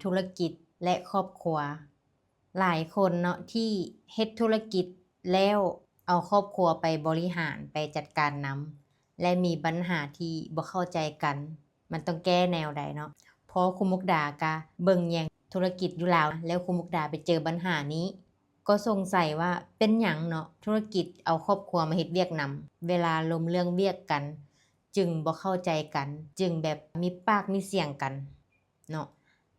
ທຸລະກິດ ແລະ ຄອບຄົວ. ຫຼາຍຄົນເນາະທີ່ເຮັດທຸລະກິດແລ້ວເອົາຄອບຄົວໄປບໍລິຫານ, ໄປຈັດການນຳ ແລະ ມີບັນຫາທີ່ບໍ່ເຂົ້າໃຈກັນ, ມັນຕ້ອງແກ້ແນວໃດເນາະ? ເພາະຄູມຸກດາກະເບິ່ງແຍງທຸລະກິດຢູ່ລາວ ແລ້ວຄູມຸກດາໄປເຈີບັນຫານີ້ ກໍສົງໄສວ່າເປັນຫຍັງເນາະ ທຸລະກິດເອົາຄອບຄົວມາເຮັດວຽກນຳ, ເວລາລົມເລື່ອງວຽກກັນ ຈຶ່ງບໍ່ເຂົ້າໃຈກັນ, ຈຶ່ງແບບມີປາກມີສຽງກັນເນາະ.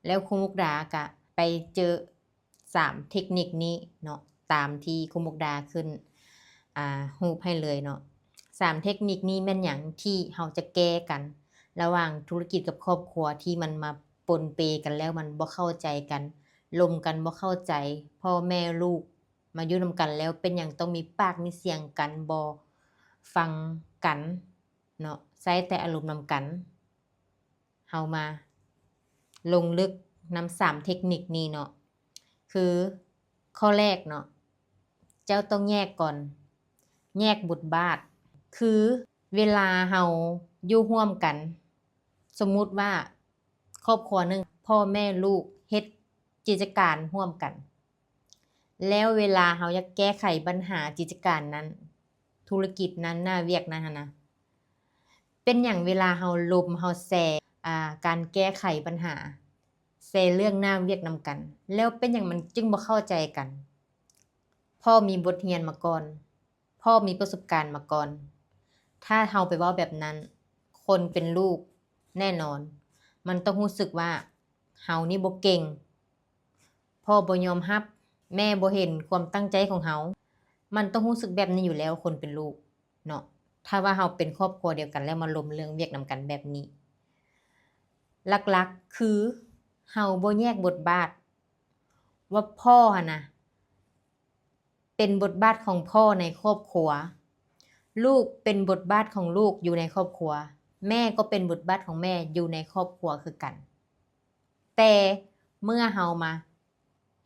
ແລ້ວຄູມຸກດາກະໄປເຈີສາມເທັກນິກນີ້ເນາະ, ຕາມທີ່ຄູມຸກດາຂຶ້ນ ອ່າ ຮູບໃຫ້ເລີຍເນາະ. ສາມເທັກນິກນີ້ແມ່ນຫຍັງທີ່ເຮົາຈະແກ້ກັນ ລະຫວ່າງທຸລະກິດກັບຄອບຄົວ ທີ່ມັນມາປົນເປກັນແລ້ວມັນບໍ່ເຂົ້າໃຈກັນ, ລົມກັນບໍ່ເຂົ້າໃຈ, ພໍ່ແມ່ລູກມາຢູ່ນຳກັນແລ້ວເປັນຫຍັງຕ້ອງມີປາກມີສຽງກັນ, ບໍ່ຟັງກັນເນາະ, ໃຊ້ແຕ່ອາລົມນຳກັນ. ເຮົາມາລົງເລິກນຳສາມເທັກນິກນີ້ເນາະ. ຄືຂໍ້ແລກເນາະ, ເຈົ້າຕ້ອງແຍກກ່ອນ, ແຍກບົດບາດ. ຄືເວລາເຮົາຢູ່ຮ່ວມກັນ, ສົມມຸດວ່າຄອບຄົວໜຶ່ງ, ພໍ່ແມ່ລູກເຮັດກິດຈະການຮ່ວມກັນ, ແລ້ວເວລາເຮົາຢາກແກ້ໄຂບັນຫາກິດຈະການນັ້ນ, ທຸລະກິດນັ້ນ, ໜ້າວຽກນັ້ນຫັ້ນນະ, ເປັນຫຍັງເວລາເຮົາລົມ, ເຮົາແຊ, ອ່າ, ການແກ້ໄຂບັນຫາ, ແຊເລື່ອງໜ້າວຽກນຳກັນ, ແລ້ວເປັນຫຍັງມັນຈຶ່ງບໍ່ເຂົ້າໃຈກັນ? ເພາະມີບົດຮຽນມາກ່ອນ, ເພາະມີປະສົບການມາກ່ອນ. ຖ້າເຮົາໄປເວົ້າແບບນັ້ນ, ຄົນເປັນລູກແນ່ນອນ ມັນຕ້ອງຮູ້ສຶກວ່າເຮົານີ້ບໍ່ເກັ່ງ, ພໍ່ບໍ່ຍອມຮັບ, ແມ່ບໍ່ເຫັນຄວາມຕັ້ງໃຈຂອງເຮົາ. ມັນຕ້ອງຮູ້ສຶກແບບນີ້ຢູ່ແລ້ວ, ຄົນເປັນລູກເນາະ. ຖ້າວ່າເຮົາເປັນຄອບຄົວດຽວກັນແລ້ວມາລົມເລື່ອງວຽກນຳກັນແບບນີ້, ຫຼັກໆຄືເຮົາບໍ່ແຍກບົດບາດ ວ່າພໍ່ຫັ້ນນະ ເປັນບົດບາດຂອງພໍ່ໃນຄອບຄົວ, ລູກເປັນບົດບາດຂອງລູກຢູ່ໃນຄອບຄົວ, ແມ່ກໍເປັນບົດບາດຂອງແມ່ຢູ່ໃນຄອບຄົວຄືກັນ. ແຕ່ເມື່ອເຮົາມາ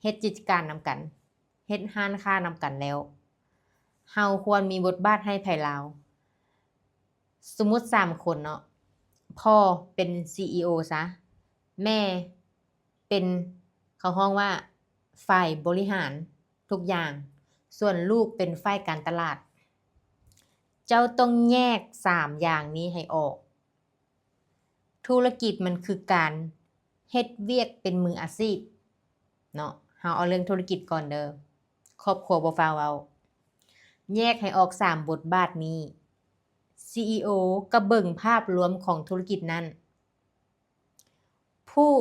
ເຮັດກິດຈະການນຳກັນ, ເຮັດຮ້ານຄ້ານຳກັນແລ້ວ, ເຮົາຄວນມີບົດບາດໃຫ້ໃຜລາວ? ສົມມຸດສາມຄົນເນາະ, ພໍ່ເປັນຊີອີໂອຊະ, ແມ່ເປັນ, ເຂົາຮ້ອງວ່າ ຝ່າຍບໍລິຫານທຸກຢ່າງ, ສ່ວນລູກເປັນຝ່າຍການຕະຫຼາດ. ເຈົ້າຕ້ອງແຍກສາມຢ່າງນີ້ໃຫ້ອອກ. ທຸລະກິດມັນຄືການເຮັດວຽກເປັນມືອາຊີບເນາະ. ເຮົາເອົາເລື່ອງທຸລະກິດກ່ອນເດີ, ຄອບຄົວບໍ່ຟ້າວເວົ້າ. ແຍກໃຫ້ອອກສາມບົດບາດນີ້, ຊີອີໂອກໍເບິ່ງພາບລວມຂອງທຸລະກິດນັ້ນ, ຜູ້